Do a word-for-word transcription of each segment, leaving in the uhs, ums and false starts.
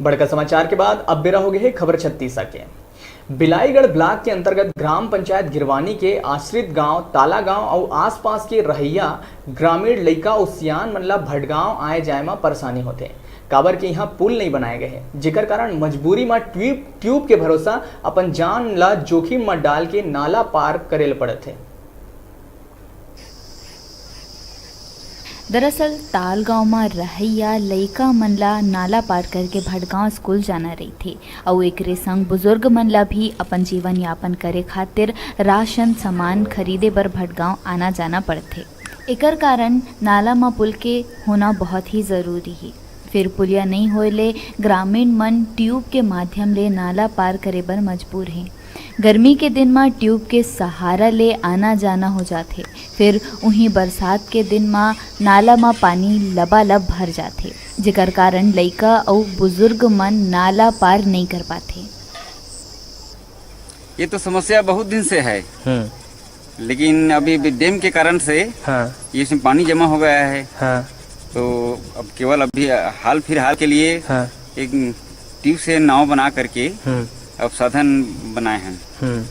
बड़का समाचार के बाद अब बेरा हो गए हे खबर छत्तीसा के। बिलाईगढ़ ब्लॉक के अंतर्गत ग्राम पंचायत गिरवानी के आश्रित गांव ताला गांव अउ आसपास के रहइया ग्रामीण लइका अउ सियान मन ला भटगांव आए जाए म परेशानी होथे, काबर कि इहां पुल नइ बनाए गए हे, जेकर कारण मजबूरी म ट्यूब ट्यूब के भरोसा अपन जान ला जोखिम म डाल के नाला पार करे ल पड़त हे। दरअसल ताल गांव म रहइया लइका मन ला नाला पार करके भटगांव स्कूल जाना रहिथे, अउ एकरे संग बुजुर्ग मन ला भी अपन जीवन यापन करे खातिर राशन सामान खरीदे बर भटगांव आना जाना पड़थे। एकर कारण नाला म पुल के होना बहुत ही जरूरी हे। फिर पुलिया नइ होए ले ग्रामीण मन ट्यूब के माध्यम ले नाला पार करे बर मजबूर हे। गर्मी के दिन म ट्यूब के सहारा ले आना जाना हो जाथे। फिर उहीं बरसात के दिन म नाला म पानी लबालब भर जाथे, जेकर कारण लइका अउ बुजुर्ग मन नाला पार नइ कर पाथे। ये तो समस्या बहुत दिन से है, हम्म, लेकिन अभी, अभी डैम के कारण से हाँ, ये इसमें पानी जमा हो गया है। हाँ, तो अब केवल अभी हाल फिलहाल के लिए हाँ, एक ट्यूब से नाव बना करके हम्म, अब साधन बनाए हैं। हम्म।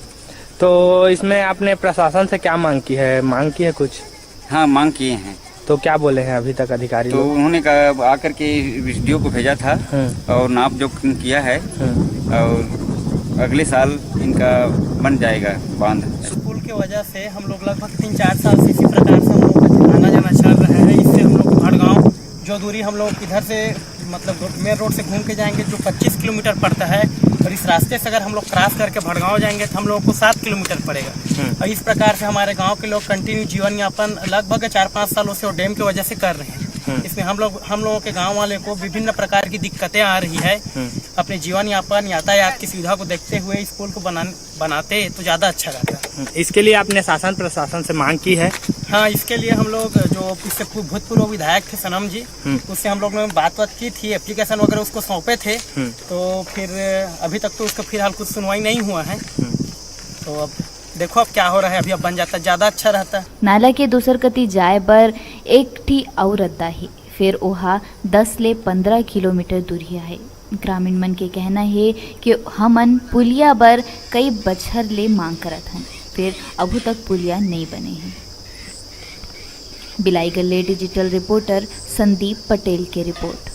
तो इसमें आपने प्रशासन से क्या मांग की है? मांग की है कुछ? हाँ, मांग किए हैं। तो क्या बोले हैं अभी तक अधिकारी तो लोग? उन्होंने कहा, आकर के वीडियो को भेजा था हम्म, और नाप जो किया है हम्म, और अगले साल इनका बन जाएगा बांध। इस पुल की वजह से हम लोग लगभग तीन चार साल से इसी प्रकार से हम लोग आना जाना चल रहा है। इससे हम लोग भड़गांव, जो दूरी हम लोग इधर से, मतलब, मेन रोड से घूम के जाएंगे, जो पच्चीस किलोमीटर पड़ता है, और इस रास्ते से अगर हम लोग क्रॉस करके भड़गांव जाएंगे तो हम लोगों को सात किलोमीटर पड़ेगा। और इस प्रकार से हमारे गांव के लोग कंटिन्यू जीवन यापन लगभग चार पाँच सालों से वो डैम की वजह से कर रहे हैं। इसमें हम लोग, हम लोगों के गांव वाले को विभिन्न प्रकार की दिक्कतें आ रही है। अपने जीवन यापन, यातायात की सुविधा को देखते हुए इस पुल को बनाने बनाते तो ज़्यादा अच्छा रहता। हम्म। इसके लिए आपने शासन प्रशासन से मांग की है? हाँ, इसके लिए हम लोग जो इससे पू- भूतपूर्व विधायक थे सनम जी, हम्म। उससे हम लोग ने बात बात की थी, एप्लीकेशन वगैरह उसको सौंपे थे। हम्म। तो फिर अभी तक तो उसका फिलहाल कुछ सुनवाई नहीं हुआ है। हम्म। तो अब देखो अब क्या हो रहा है, अभी अब बन जाता ज़्यादा अच्छा रहता। नाला के दूसर कति जाए बर एक ठी अउ रद्दा हे, फेर ओहा दस ले पंद्रह किलोमीटर दूरिहा हे। ग्रामीण मन के कहना हे कि हमन पुलिया बर कई बछर ले मांग करत हन, फेर अभू तक पुलिया नइ बने हे। बिलाईगढ़ ले डिजिटल रिपोर्टर संदीप पटेल के रिपोर्ट।